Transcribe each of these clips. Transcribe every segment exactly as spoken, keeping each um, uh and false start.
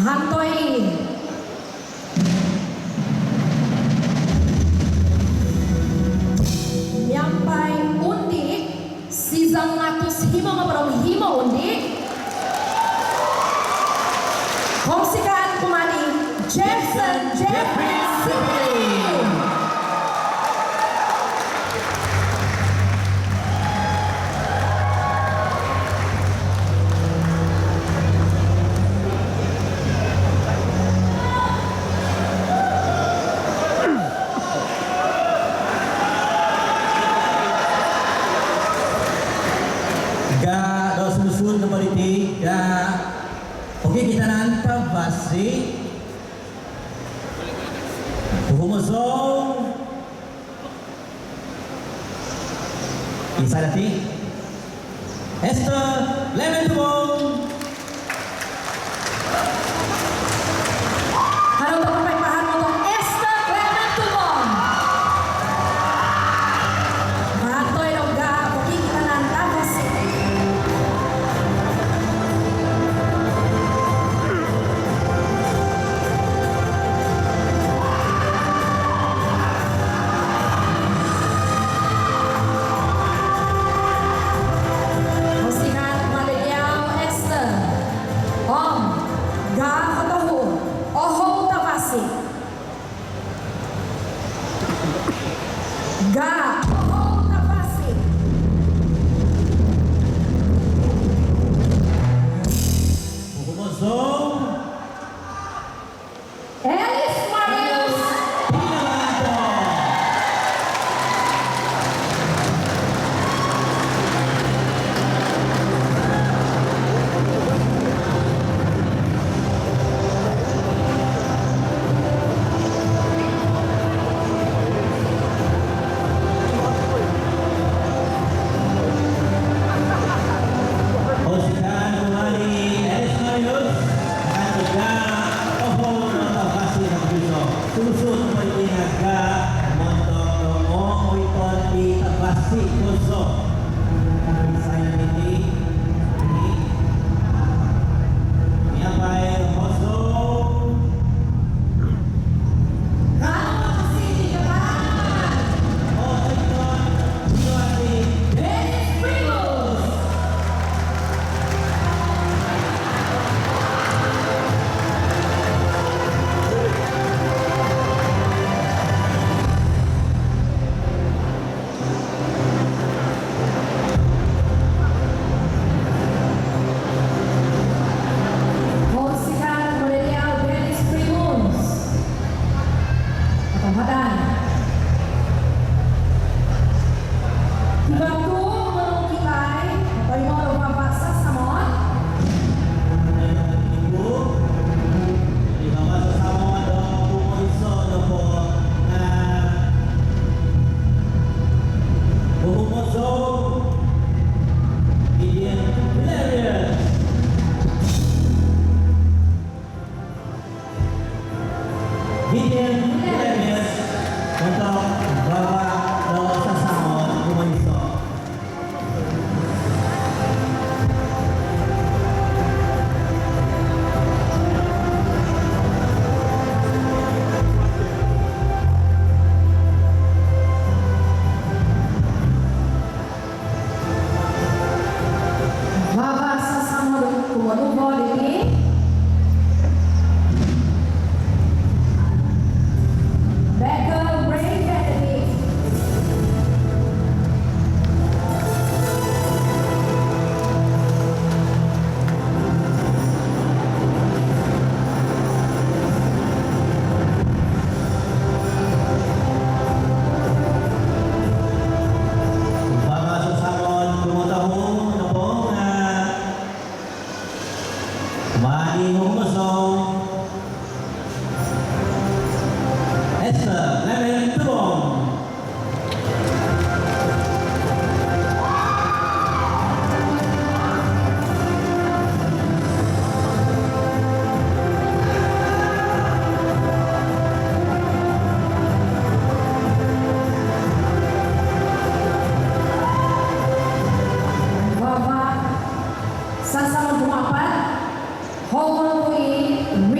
Hantoi miampai undi sizam nahatus himo ngopod om himo undi. Kongsikan kumaa di Jackson Jeffrey Sipri. Ga do susun nopo diti, ga. Okey, kita nantap basi. Buku mosong. Insan dati, Esther Clement Tubong. Haro toko papahan montok Esther Clement Tubong. Matoi do ga, okey, kita nantap basi. Kongsikan kumaa diau Esther. Om ga kotohu, ohou tavasi. Ga, ohou tavasi. Buku mosong. Elis Marius. Kongsikan kumaa di Elis Marius, kan ga, ohou tavasi. Susun po iti nga ga montok do oiton di tavasi kozo. Saya titi, ini, miampai kozo. Kongsikan kumaa diau Dennis Primus. Kotohuadan. Kivaa tu monong kivaa, kotoimo do vava sasamon. Vava sasamon do kumoiso nopo nga Buku mosong, Gideon Hilarius. Gideon Hilarius montok vava do sasamon kumoiso. Vava sasamon kumoduvo diti, Becca Ray Kennedy. Vava sasamon kumotohu nopo nga, mani mongosong, Esther Lemon Tubong. Vava sasamon kumoapat, Howell Lee.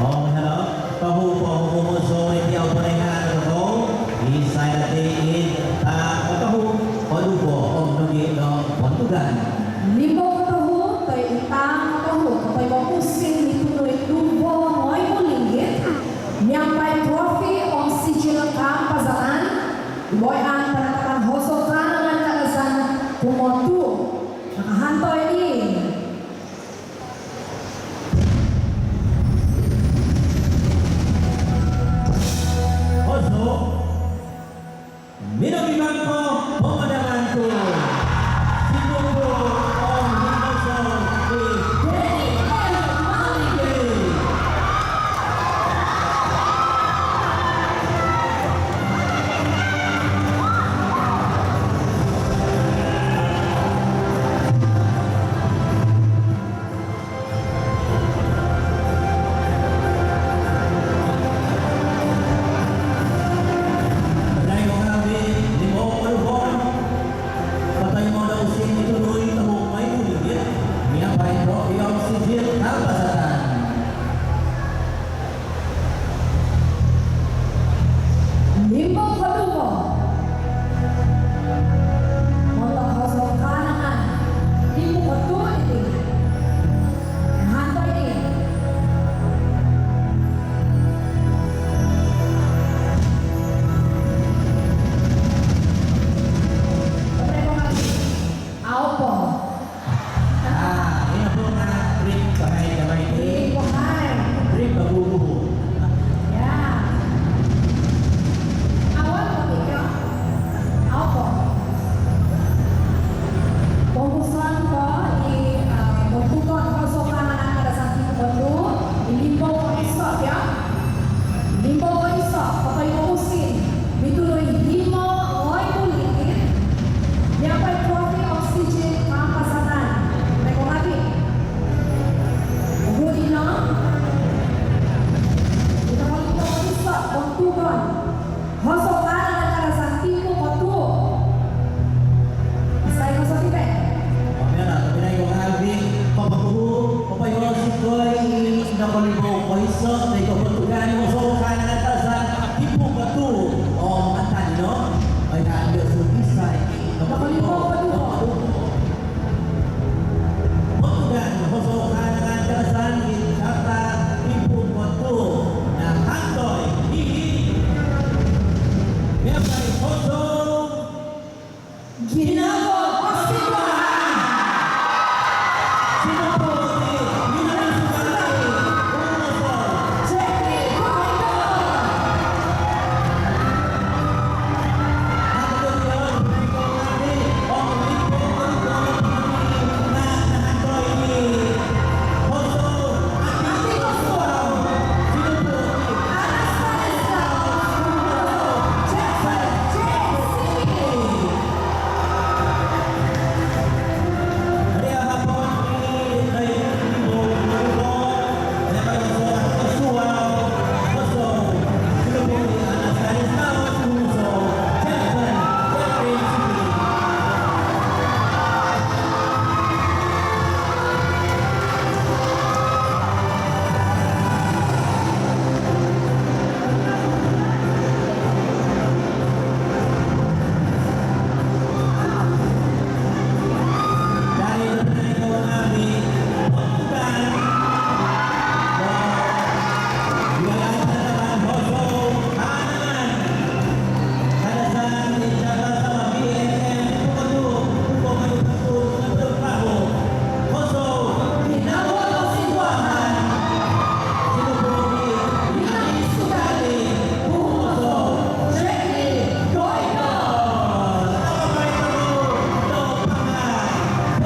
Om haro tohu po o hoso iti au poinganan tokou, isai dati i taang o tohu koduvo om nogi do bontugan. Limbo kotohu toi i taang o tohu kotoimo usin mitunui duvo ngoibu linggit miampai trofi om sijil kampazatan i booi'an Panatapan Hoso Kaanangan Kadazan kumotuo. Nakahantoi di Hoso Minongibang ko Pomodangan tu Sinubu om Hinoso di Denny L Maligay. Limbo koduvo. Montok Hoso Kaanangan. Limbo kotuo diti. Hantoi di. Au po. Ah, ino po nga trip bahaid, bahaid. Trip bahaid. Trip babubu. Ya. Awan po tika. Au po. Bontugan po i, ah, bontugan Hoso Kaanangan Kadazan timpu kotuo, i limbo koiso, ya. Limbo koiso, kotoimo usin mitunui himo ngoibu linggit miampai trofi om sijil kampazatan. Limbo ngaavi. Uhu dino. Ino limbo koiso, bontugan Hoso Kaanangan Kadazan timpu kotuo. Isai koiso ti, Pe? Om ino tobpinai ko ngaavi, kopotuhu, kopoiho zikoi i nokolimbo koiso doid kobontugan Hoso Kaanangan Kadazan timpu kotuo. Om mantad dino, oi, ino isai i nokolimbo koduvo. Bontugan Hoso Kaanangan Kadazan id Jakarta timpu kotuo. Nahantoi di miampai Hoso